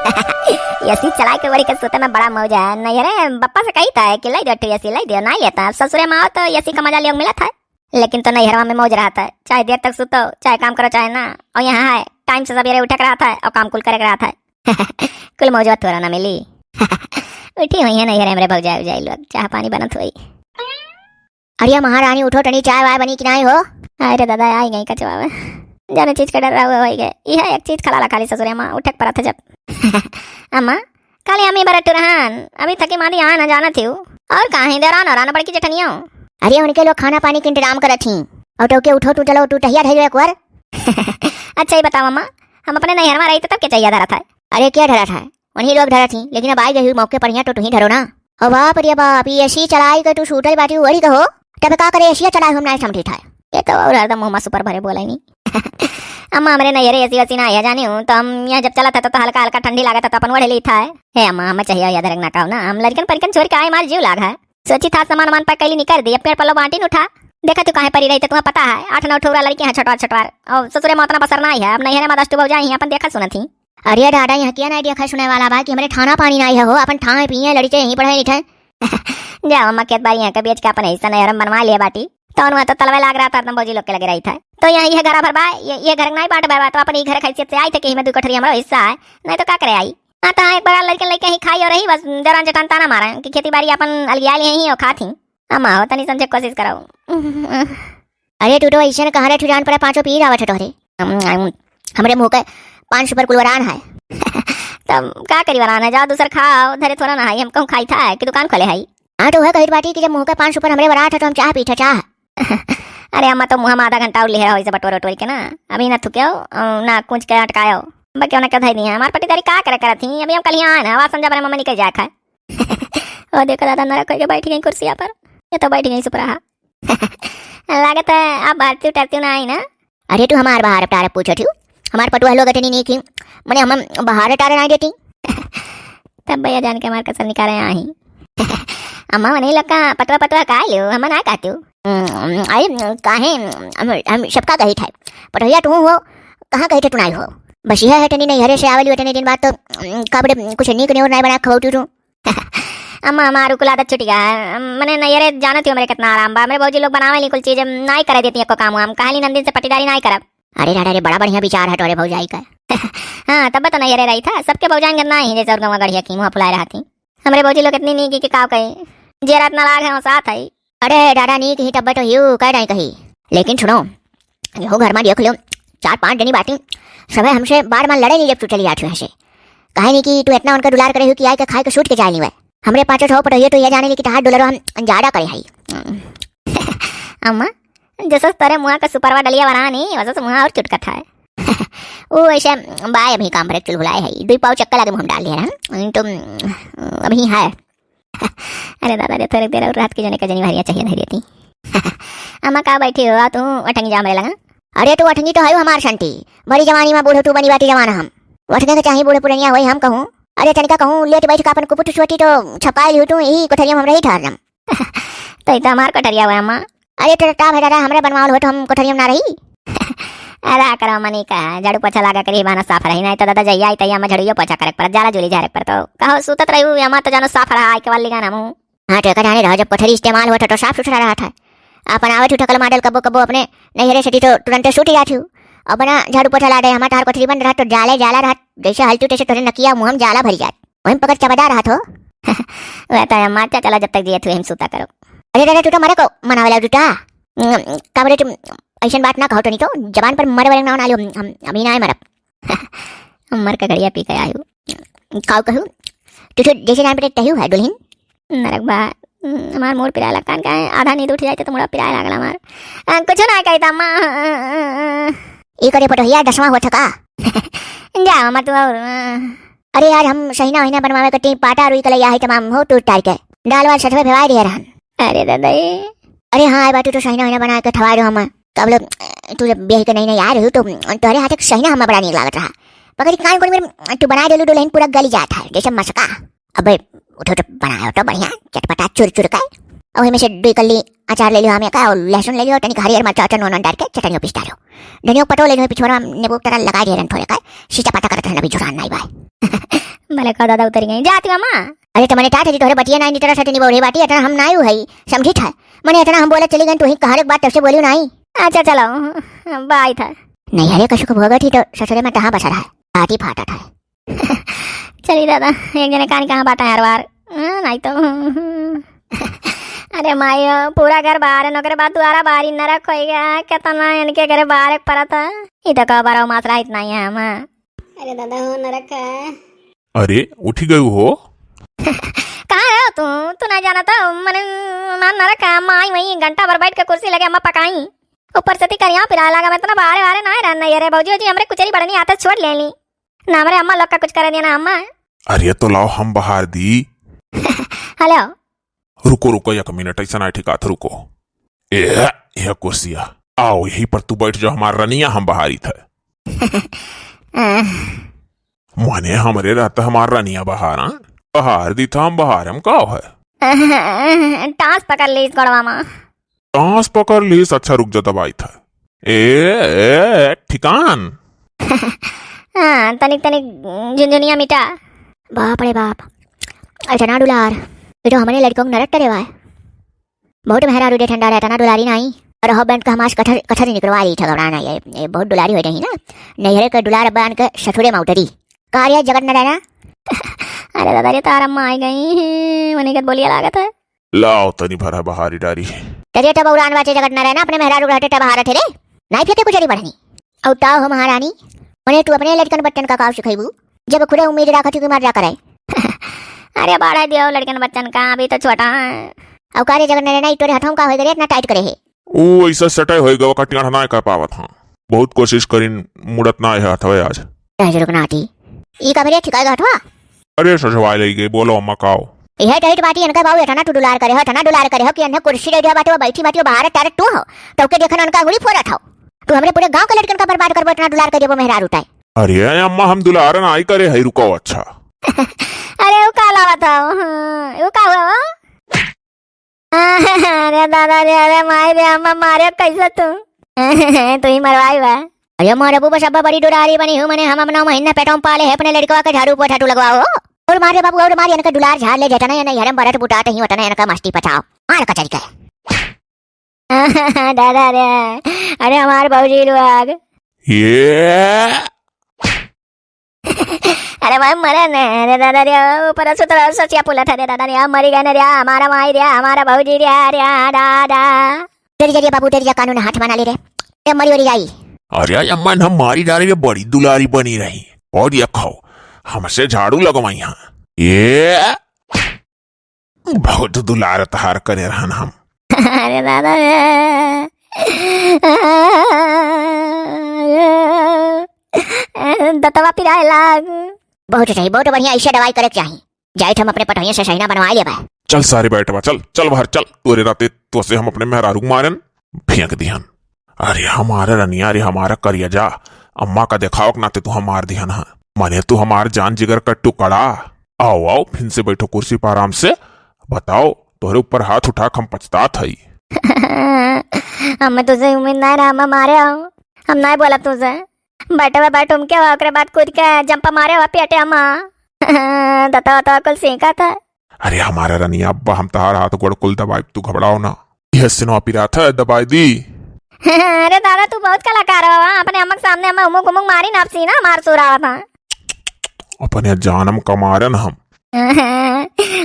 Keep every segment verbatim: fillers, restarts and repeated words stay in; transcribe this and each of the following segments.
एसी चलाइ के ओढ़ि के सुते में बड़ा मौज है। नैहरे बप्पा से कहित है कि लै दियो ठो एसी, लै दियो, नाहीं लेत है। अब ससुरे में आओ तो एसी का मजा लियो मिलत है। लेकिन तो नैहरवा में मौज रहत है, चाहे देर तक सुतो, चाहे काम करो, चाहे ना। और यहाँ है, टाइम से सबेरे उठे के रहत है और काम कुल करे के रहत है। कुल मौजवा थोरा ना मिली। उठी हुई है नैहरे हमरे भौजाई उजाई लोग, चाह पानी बनत होई। अरे महारानी, उठो तनी, चाय वाय बनी कि नाहीं हो? अरे दादा, आई गई कचवा में। जाने चीज का डर रहा हुआ होई गए। यह एक चीज खला ला खाली ससुरे माँ, उठे के परत है जब। अम्मा, काले अम्मी बरत रहन, अभी थकी मादी आए ना जानत ही। और काहे देरान और आना बड़की जेठनिया? अरे उनके लोग खाना पानी के इंतजाम करत ही। और तो के उठो तू, चलो तू टहिया धइलो एक बार। अच्छा ये बताओ अम्मा, हम अपने नैहर में रही तो तब के चाहिया धरत है? अरे क्या धरत है? उन्हीं लोग धरत ही, लेकिन अब आई गई हुई मौके पर यहाँ तो तू ही धरो ना। ओ बाप रे बाप, ये एसी चलाई के तू सूतल बाटी ओढ़ी के हो, तब का करे एसी चलाई हम नाहीं समझी था। ये तो और हरदम मुँह में सुपर भरे बोले नहीं। अम्मा हमरे नैहरे एसी वेसी ना आया जाने हूँ, तो हम यहाँ जब चलत है तो, तो हल्का हल्का ठंडी लागत है तो अपन ओढ़ ली था। हे अम्मा, हमें चाहिए याद रखना का हो ना, हम लड़कन परिकन छोड़ के आए, मार जीव लाग है। सोची था सामान वामान पैक कैली निकर दी, अब पेड़ पल्लो बांटी न उठा। देखा तू काहे परी रही तो तुम्हें पता है, आठ नौ ठौरा लड़के हैं छटवार छटवार, और ससुरे में उतना बसर ना ही है। अब नैहरे में दस ठो भौजाई हैं, अपन देखा सुनत ही। अरे दादा, यहाँ क्या ना आइडिया खाए सुने वाला बा कि हमरे थाना पानी ना आई है हो, अपन ठाए पिए लड़िचे यहीं पढ़े लिखे। जा अम्मा, खेत बारी यहाँ के बेच के अपन हिस्सा नैहर में बनवा लिया बाटी। तो उनमें तो तलवे लाग रहा था, एकदम भौजी लोग के लगे रही था। तो यहाँ ये घर भर बा, ये, ये घर नहीं बांट बा, तो अपन ये घर खासियत से आई थे कि इमे दू कोठरी हमारा हिस्सा है, नहीं तो का करे आई। हाँ, तो हाँ, एक बार लड़के लड़के ही खाई और रही, बस देरान जेठान ताना मारे कि खेती बारी अपन अलगिया लिए ही और खात ही। अम्मा हो, तनी समझे कोशिश करो। अरे तू तो ऐसे न कहा रे, तू जान पड़ा पाँचों पी जावत है तोहरे। हम, हम, हमरे मुँह के पान सुपर कुल वरान है। तब का करी वरान है, जाओ दूसर खाओ, धरे थोड़ा ना है, हम कहूँ खाई था कि दुकान खोले है। हाँ तो वह कहित बाटी कि जब मुँह के पान सुपर हमरे वरात है तो हम चाह पीठे चाह। अरे अम्मा तो मुँह में आधा घंटा और लिहे रहो इसे बटोर वटोर के ना, अभी ना थुक्यो, अ, ना कुछ के अटकायो। बा क्यों ना कह दिया, हमार पटीदारी का करे करत ही, अभी हम कल यहाँ आए ना, आवाज समझा पर मम्मी निकल जाए खाए। ओ देखो दादा, नरक होके बैठ गई कुर्सिया पर, ये तो बैठ गई सुपराहा। लागत है आप भारती उतरती ना आई ना। अरे तू हमार बाहर टारे पूछो थी, हमार पटुआ लोग अटनी नहीं की, मने हम बाहर टारे ना देती। तब भैया जान के हमार कसर निकाले आई। अम्मा वही लोग का पटुआ पटुआ का लियो, हम ना कहती हूँ। हम्म, आई काहे, हम, हम सबका कही थे, पटुआ तू हो, कहाँ कही थे तू नहीं हो। बस यह है तनी नहीं हरे से आवेली तनी दिन बाद तो, हम्म, का बड़े कुछ नीक नहीं और नहीं बना खवाऊ तू। अम्मा, हमार कुल आदत छूट गया है। मने नैहरे जानत ही हमरे कितना आराम बा। हमरे भौजी लोग बनावे ली कुल चीज, नाई करे देती एको काम वाम। कहाली नंदिन से पटीदारी नाई करब। अरे दादा रे, बड़ा बढ़िया विचार है तोरे भौजाई का। हाँ, तब तो नैहरे रही था। सबके भौजाइन के नाई है जैसे और गंवा गढ़िया की मुँह फुलाए रहती। हमरे भौजी लोग इतनी नीक कि का कही। जे रात ना लाग है, वो साथ है। अरे दादा, नीक ही तब तो हियो, कह नहीं कही। लेकिन सुनो, यहू घर में देख लो, चार पांच जनी बाटी, सभे हमसे बार बार लड़े नहीं जब तू चली जाती हो ऐसे। काहे नहीं कि तू इतना उनका दुलार करे हो कि आए के खाए के सूत के जाए नहीं हुए। हमरे पाँचों छो पटोहिए तो ये जाने ली कि तहार दुलरो हम ज्यादा करे हई। अम्मा, जसस तोरे मुआ का सुपरवा डलिया बना नहीं, वसस मुआ और चुटकत है। वो ऐसे बाय अभी काम पर चुलबुलाए है, दुई पाव चक्कर लगे मुँह डाल दिया है, तो अभी है। अरे दादा रे, थोड़ी देर और रात के जने का जनी भरिया चाहिए धैर्य थी। अम्मा का बैठी हो, आ तू अठंगी जा हमरे लगा। अरे तू अठंगी तो है हमार संटी, बड़ी जवानी में बूढ़ो तू बनी बाटी जवान हम। अठंगे के चाही बूढ़े पुरनिया होई हम कहूँ। अरे तनिका कहूँ लेट बैठ का अपन कुपुट सोटी तो छपाई लियो तू, यही कोठरिया में हम रही ठहर जम। तो ई तो हमार कोठरिया हुआ अम्मा। अरे तो का भे दादा, हमरे बनवावल हो तो हम कोठरिया में ना रही। अरे करो मनी का, झाड़ू पोछा लागा करी, बहाना साफ रही, नहीं तो दादा जइया आई तइया में झाड़ूयो पोछा करे पर, जाला जूली झारे पर, तो कहो सुतत रही हुई अम्मा तो जानो साफ रहा, आई के वाली गाना मुँह। हाँ, तो एका जाने रहा, जब कोठरी इस्तेमाल होत है, तो साफ सुथरा रहत है। अपन आवत हूँ, ठकल माडल कबो कबो अपने नैहरे से, तो तुरंते सूट जात हूँ। अपना झाड़ू पोछा ला दे, हमार तार कोठरी बंद रहत, तो जाले जाला रहत, जैसे हलतू तैसे तोरे नकिया मुँह में जाला भरी जात। वहीं पकड़ चबदा रहत हो। वह तो हम मारता चला, जब तक जियत हुए हम सूता करो। अरे दादा, तू तो मरे को मनावे लग टूटा। उम, का बोले तुम, ऐसन बात ना कहो तो नहीं तो, जबान पर मरे वाले नाव ना लियो, हम, हम अभी ना आए मरब। हम मर का गड़िया पी के आयु। काऊ कहू, तू तो जैसे जान पड़े तहू है दुल्हन। नरक बा, हमार मूड़ पिराए लग कान का है, आधा नींद उठ जाए तो मुड़ा पिराए लागला हमार। अ, कुछ ना कहता माँ। ई करे पटोहिया दसवाँ हो थका। जा मामा तू और, अ। अरे यार, हम सहिना वहिना बनवावे कटी पाटा रुई कलैया है तमाम हो टूट टार के। दाल वाल सठवे भेवाए दिए रहन। अरे दादा ये। अरे हाँ, आए बाटू तो सहिना वहिना बना के थवा दो हम। कब लोग, तू जब ब्याह के नहीं नहीं आ रही हो तो तोहरे हाथ एक सहिना हमें बड़ा नीक लागत रहा। पकड़ी कान कोन मेरे तू बना देलू दुल्हन पूरा गली जात है जैसे मसका। अबे उठो तो बनायो तो बढ़िया चटपटा चुर चुर का। और वही में से दो कल्ली अचार ले लियो हमें का और लहसुन ले लियो, तनिक हरियर मरचा उचा नून डाल के चटनियो पीस डालो। धनियो पटो ले लियो पिछुआरा नींबू तरह लगा दिए रहन थोड़े का। सीता पाता करत रहन अभी जुरान नहीं बाय। भले का दादा उतरी गई। जाती मामा। अरे त मने टाट है जी, तोहरे बतिया नाई नितरा सटनी बौरे बाटी, इतना हम नाई हई, समझी था। मने इतना हम बोले चली गई, तू ही कहाँ रे बात तब से बोली नाई। अच्छा चलो, बाय था। नहीं, अरे कशु को भोगत ही तो ससुरे में कहाँ बसा रहा है, बाटी फाटा था। चली दादा, एक जने कान कहाँ बाटा है हर बार। हाँ, नाई तो। अरे माई, पूरा घर बाहर है, नौकरे बाद दुआरा बाहरी नरक होई गया, कितना इनके घरे बाहर एक परत है। ई तो का बारह मास रहित नाई है हम। अरे दादा हो, नरक है। अरे, उठी गयू हो? कहाँ रहो तू? तू ना जाना तो मने मार नरक है, माई वहीं घंटा भर बैठ के कुर्सी लगे अम्मा पकाई। ऊपर से ती करिया पिराए लागा, मैं इतना बाहरे बाहरे ना रहना ये रे भौजी, जी हमरे कुचरी बढ़नी आते छोड़ ले ली। ना हमरे अम्मा लोग का कुछ करे दिया ना अम्मा। अरे तो लाओ हम बहार दी। हेलो। रुको, रुको, एक मिनट, ऐसा ना ठिकात, रुको। ए, यह कुर्सिया, आओ, यही पर तू बैठ जाओ, हमार रनिया, हम बहारी थे। आह। मने हमरे रहता हमार रनिया बहारा, बहार दी था, हम बहार, हम का है? आह, टांस पकड़ ली इस गोड़वा मा। टांस पकड़ ली, अच्छा रुक जा, दबाई था। ए, ए, ठिकान। हाँ, तनिक, तनिक झुनझुनिया मिटा। बाप रे बाप, इतना दुलार, ये तो हमरे लड़कों को नरक करे हुआ है। बहुत मेहरारू दे ठंडा रहता ना, दुलारी नाई। और हो बहन का हमास कठर, कठर निकलवा ली था, घबराना ये, ये बहुत दुलारी हो रही ना। नैहरे के दुलार बन के ससुरे में उतरी। का रे जगत न रहना? अरे दादा रे, तारा माई गई, मने के बोलिया लागत है। लाओ तनी भरा बहारी डारी। तेरे तो बौरान बाचे जगत न रहना, अपने मेहरारू रहते तब बहारत है रे। नाई फेंके कुचरी बढ़नी। औ ताओ हो महारानी, मने तू अपने लड़कन बच्चन का काव सिखैबू, जब खुदे उम्मीद राखत हूँ कि मर जा करे। अरे बाढ़ा दियो लड़कन बच्चन का, अभी तो छोटा है। औ का रे जगत न रहना, ई तोरे हथों का होई गरे, इतना टाइट करे है। ऊ ऐसा सटाई होई गवा का टेढ़ ना कर पावत हाँ। बहुत कोशिश करिन, मुड़त ना है हथवे आज। रह जरुक नाटी। ई का भरे ठिकाई हथवा? अरे सजवाए लई गई, बोलो अम्मा काओ। यह टाइट बाटी इनका बाऊ एठना तू दुलार करे हो, एठना दुलार करे हो कि इन्हें कुर्सी दे दिया बाटे, वो बैठी बाटी, वो बाहर टारत तू हो। तो के देखन उनका अंगुली फोड़त हो। तू हमरे पूरे गांव के लड़कन का बर्बाद करबो, एठना दुलार कर देबो मेहरारू ताई। अरे अम्मा हम दुलार ना आई करे है, रुको अच्छा। अरे वो का लावत हो? हाँ, वो का हुआ हो? अरे दादा रे, अरे माई रे, अम्मा मारे कैसे तू? तू ही मरवाई बा। अरे मोर अबू बस अब्बा बड़ी दुलारी बनी हूँ, मने हम अपना महीना पेटों पाले है, अपने लड़कवा के झाड़ू पोछा तू लगवाओ। और मारे बाबू, और मारे इनका दुलार झाड़ ले, जतना ये नहीं हरम बरत बुटात ही, उतना इनका मस्ती पचाओ। मार कचरी के। दादा रे, अरे हमार भौजी लोग। ये अरे भाई मरे ने, अरे दादा रे, ऊपर से तो सचिया पुलत है रे दादा रे, मरी गए ने रे, हमारा माई रे, हमारा भौजी रे, अरे दादा। तेरी जरिए बाबू, तेरी जा कानून हाथ बना ले रे, ए मरी ओरी जाई। अरे अम्मा, हम मारी डाली रे, बड़ी दुलारी बनी रही। और ये खाओ, हमसे झाड़ू लगवाई हाँ। ये बहुत दुलार तहार करे रहन हम। अरे दादा रे। दतवा पिराए लाग। बहुत सही, बहुत बढ़िया, ऐसे दवाई करे के चाही। जाइत हम अपने पटोहिया से सहिना बनवाए लेबे। चल सारे बैठवा, चल, चल बाहर चल, तोरे नाते तोसे हम अपने मेहरारू के मारन फेंक दिहन। अरे हमारा रनिया, अरे हमारा करिया जा, अम्मा का देखाव के नाते तू हमार दिहन हा। मने तू हमार जान जिगर का टुकड़ा। आओ, आओ, फिन से बैठो कुर्सी पर आराम से। बताओ, तोहरे ऊपर हाथ उठा के हम पछतात हई। हमें तुझसे उम्मीद ना रहा, हम मारे आओ। हम ना बोलब तुझसे। बैठे हुए बैठ, हम क्या हुआ, ओकरे बाद कूद के जंपा मारे हुआ पेटे हम। दता वता कुल सीखा था। अरे हमारा रनिया अब्बा, हम तहार हाथ गोड़ कुल दबाइब, तू घबराओ ना। यह सिनवा पिरात है, दबाई दी। अरे दादा, तू बहुत कलाकार हो, हाँ? अपने अम्मा के सामने अम्मा उमुक उमुक मारी ना, अब सीना मार सुरावा था। अपने जानम का मारन हम।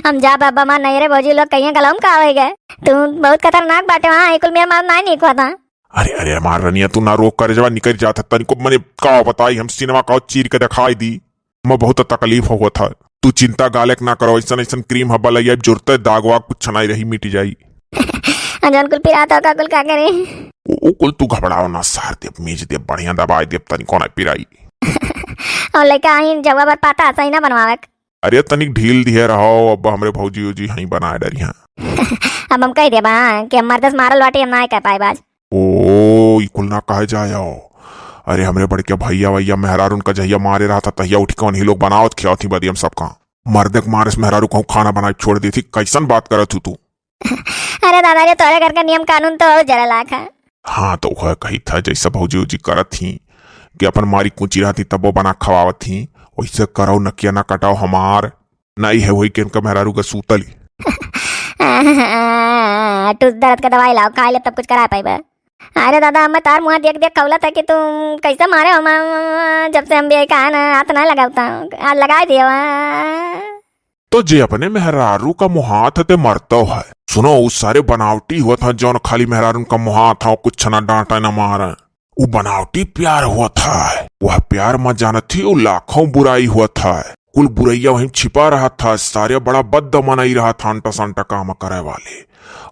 हम जा बाबा मार नहीं रे भौजी लोग कहिए गलम का होई गए। तू बहुत खतरनाक बाटे, हाँ? ये कुल मेरा मार ना नहीं कुआ था। अरे, अरे, हमार रनिया, तू ना रोक करे जवा निकल जात है, तनिको मने का बताई, हम सिनेमा का चीर के दिखाई दी। मैं बहुत तकलीफ होत है। तू चिंता गालेक ना करो, ऐसन, ऐसन क्रीम हब्बा लई आइब, जुरते दाग वाग कुछ नाई रही, मिट जाई। आ जौन कुल पिरात हो, का कुल का करे? ओ, ओ कुल तू घबराओ ना, सार देब, मीज देब, बढ़िया दबाई देब, तनिको ना पिराई। और लइका आई जवा बर पाता, सही ना बनवावे। अरे तनिक ढील दिहे रहो, अब हमरे भौजी उजी हई बनाए डरिहा। अब हम कह देबा कि हम मर्दस मारल बाटी, हम ना कह पाए बाज। ओ, ई कुल ना कहे जायो। अरे, हमरे बड़के भैया वैया मेहरारून का जहिया मारे रहा था, तहिया उठ के उन्हीं लोग बनावत खियावत ही बदियम सबका। मर्दे के मारे से मेहरारू कहूँ खाना बनाए छोड़ दी थी, कैसन बात करत हूँ तू? अरे दादा रे, तोरे घर का नियम कानून तो और जरा लाख है। हाँ, तो वह कही था, जैसा भौजी उजी करत ही कि अपन मारी कूची रहती, तब वो बना खवावत ही, वैसे करो नकिया ना कटाओ हमार। ना इहे होई कि इनका मेहरारू का सूतली। टूस दर्द का दवाई लाओ, खाइ लेब तब कुछ करा पाइबे। अरे दादा, हमें तार मुँह देख देख खौलत है कि तू कैसे मारे हो माँ, जब से हम भी कहा ना हाथ ना लगावता हूँ, आज लगा दिया वहाँ। तो जे अपने मेहरारू का मुहात ते मरतो है। सुनो, उ सारे बनावटी होत है, जौन खाली मेहरारू का मुहात है, कुछ ना डांटे ना मारे। उ बनावटी प्यार होत है। वह प्यार मा जानत ही, उ लाखों बुराई होत है। कुल बुरैया वहीं छिपा रहत है। सारे बड़ा बद मनई रहत है, अंटा संटा काम करे वाले।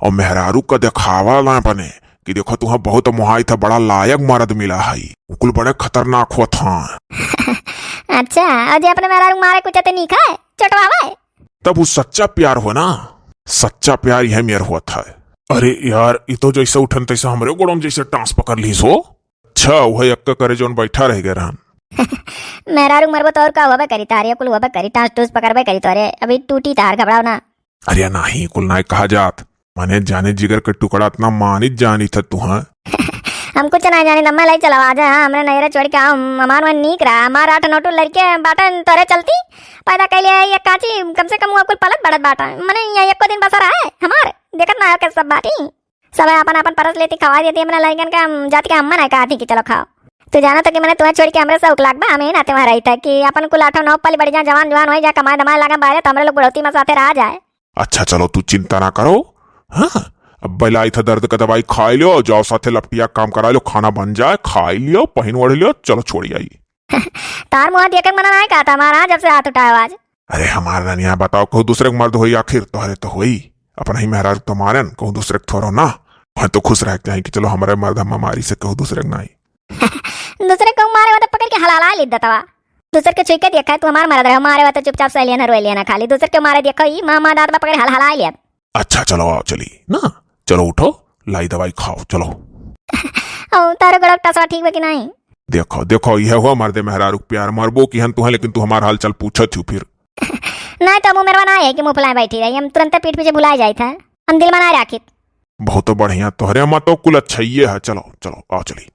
और मेहरारू का देखावा ला अपने कि देखो तुहा बहुत मुहाई था, बड़ा लायक मर्द मिला है। उ कुल बड़े खतरनाक होत है। अच्छा, और जे अपने मेहरारू मारे कुछ ते नहीं खाए, चटवावे। तब उ सच्चा प्यार हो ना, सच्चा प्यार यह मेर होत है। अरे यार, इ तो जैसे उठन तैसे हमरे गोड़म जैसे टांस पकड़ ली सो। अच्छा, वह यक्का करे जौन बैठा रह गए रहन। मेहरारू मरबो तो और का होबे करी, तारे कुल होबे करी, टांस टूस पकड़बे करी तोरे। अभी टूटी तार, घबराओ ना। अरे नहीं, कुल नाय कहा जात। मने जाने जिगर के टुकड़ा इतना मानित जानी था तू, हाँ? हम कुछ ना जानी, तम्मा लाई चलावा जा, हाँ, हमरे नैरा छोड़ के आओ, हम, हमार मन नीक रहा, हमार आठ नौ ठो लड़के बाटन तोरे चलती, पैदा कैले है ये काची, कम से कम वो कुल पलत बढ़त बाटा, मने ये एको दिन बसा रहा है हमार, देखत ना हो के सब बाटी, सब अपन अपन परस लेती, खवा देती अपना लड़कन का, हम जाति के हम ना कहती कि चलो खाओ। तू जाना तो कि मने तुम्हें छोड़ के हमरे सब लाग बा, हमें ना तुम्हारा रही था कि अपन कुल आठो नौ पल बढ़ जा, जवान जवान हो जा, कमाए धमाए लागा बाहरे, तो हमरे लोग बुढ़ौती में साथे रहा जाए। अच्छा चलो, तू चिंता ना करो। हाँ, अब बैलाई था दर्द का दवाई खाई लो, जाओ साथे लपटिया काम करा लो, खाना बन जाए, खाई लियो, पहिन ओढ़ लियो, चलो छोड़ी आई। तार मुँह देखे मना नहीं कहता हमारा, जब से हाथ उठायो आज। अरे हमार रनिया बताओ, कहूँ दूसरे के मर्द होई आखिर, तोहरे तो होई। अपना ही मेहरारू तो मारन, कहूँ दूसरे के थोरो ना। वह तो खुश रह के चाही कि चलो हमारे मर्द हम मारी से कहूँ दूसरे के नहीं। दूसरे के मारे वाला पकड़ के हलाला ले देता वा। दूसर के छुई के देखा है, तू हमार मरद रहे, मारे वाला चुपचाप सह लिया ना, रोए लिया ना खाली। दूसर के मारे देखो, ई माँ, माँ दांत पकड़ हल हलाए लिया। अच्छा चलो आओ चली ना, चलो उठो, लाई दवाई खाओ, चलो। ओ, तारो गड़क टसवा ठीक बा कि नहीं? देखो, देखो, यह हुआ मर्दे मेहरारू के प्यार, मरबो की हन तुहे, लेकिन तू हमार हाल चाल पूछत हूँ फिर। नहीं तो मुँह मेरवा ना है कि मुँह फुलाए बैठी रही, हम तुरंत पीठ पीछे भुलाए जाइत है, हम दिल में ना राखित। बहुत बढ़िया, तोहरे अम्मा तो कुल अच्छा ही है। चलो, चलो, आओ चली।